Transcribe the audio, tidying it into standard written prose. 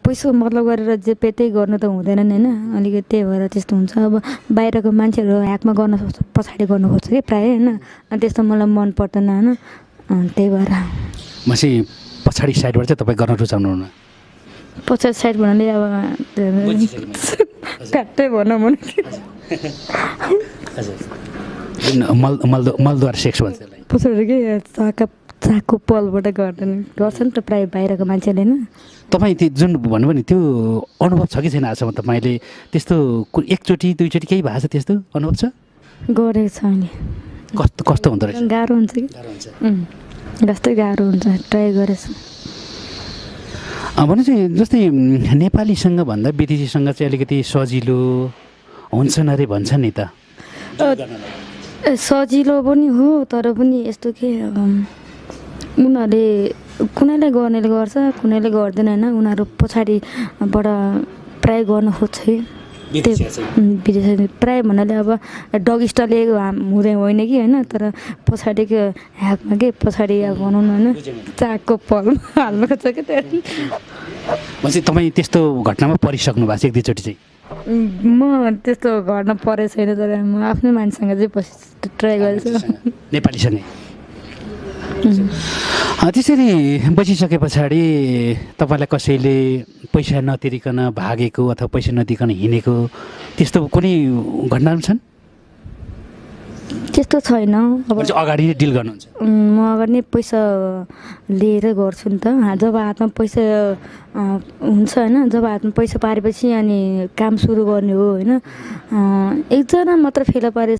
पैसाको मतलब गरेर जे पे त्यही गर्नु त हुँदैन नि होइन, अलिकति त्यही भएर त्यस्तो हुन्छ। अब बाहिरको मान्छेहरू ह्याकमा गर्न सक्छ, पछाडि गर्नु खोज्छ कि प्रायः होइन, अनि त्यस्तो मलाई मन पर्दैन होइन, त्यही भएर। भनेपछि पछाडि साइडबाट चाहिँ तपाईँ गर्न रुचाउनुहुन्न? पछाडि साइड भन्नाले अब काट्टै भनौँ भने मलद्वार सेक्स भन्छ त्यसलाई। पछाडि के चाको पलबाट गर्दैन, गर्छ नि त प्रायः बाहिरको मान्छेले होइन। तपाईँ त्यो जुन भन्नुभयो नि त्यो अनुभव छ कि छैन आजसम्म तपाईँले? त्यस्तो एकचोटि दुईचोटि केही भएको छ त्यस्तो अनुभव छ? गरेको छ नि। कस्तो कस्तो हुँदो रहेछ? गाह्रो हुन्छ कि, जस्तै गाह्रो हुन्छ, ट्राई गरेछु। भने चाहिँ जस्तै नेपालीसँग भन्दा विदेशीसँग चाहिँ अलिकति सजिलो हुन्छ न अरे भन्छ नि त। सजिलो पनि हो, तर पनि यस्तो के उनीहरूले कुनैले गर्नेले गर्छ, कुनैले गर्दैन होइन। उनीहरू पछाडिबाट प्रायः गर्न खोज्छ कि विदेशी प्रायः भन्नाले अब डग स्टाइलले हुँदै होइन कि होइन, तर पछाडिको ह्याकमा के पछाडि अब भनौँ न होइन, चाकको पलमा हाल्नु खोज्छ कि त्यो। भनेपछि तपाईँ त्यस्तो घटनामा परिसक्नु भएको छ एक दुईचोटि चाहिँ? म त्यस्तो घटना परेको छैन, तर म आफ्नै मान्छेसँग चाहिँ ट्राई गरेको छु, नेपालीसँगै। त्यसरी बसिसके पछाडि तपाईँलाई कसैले पैसा नतिरिकन भागेको अथवा पैसा नदिकन हिँडेको त्यस्तो कुनै घटनाहरू छन्? त्यस्तो छैन। अब अगाडि नै डिल गर्नुहुन्छ? म अगाडि नै पैसा लिएर गर्छु नि त। जब हातमा पैसा हुन्छ होइन, जब हातमा पैसा पारेपछि अनि काम सुरु गर्ने हो होइन। एकजना मात्र फेला पारे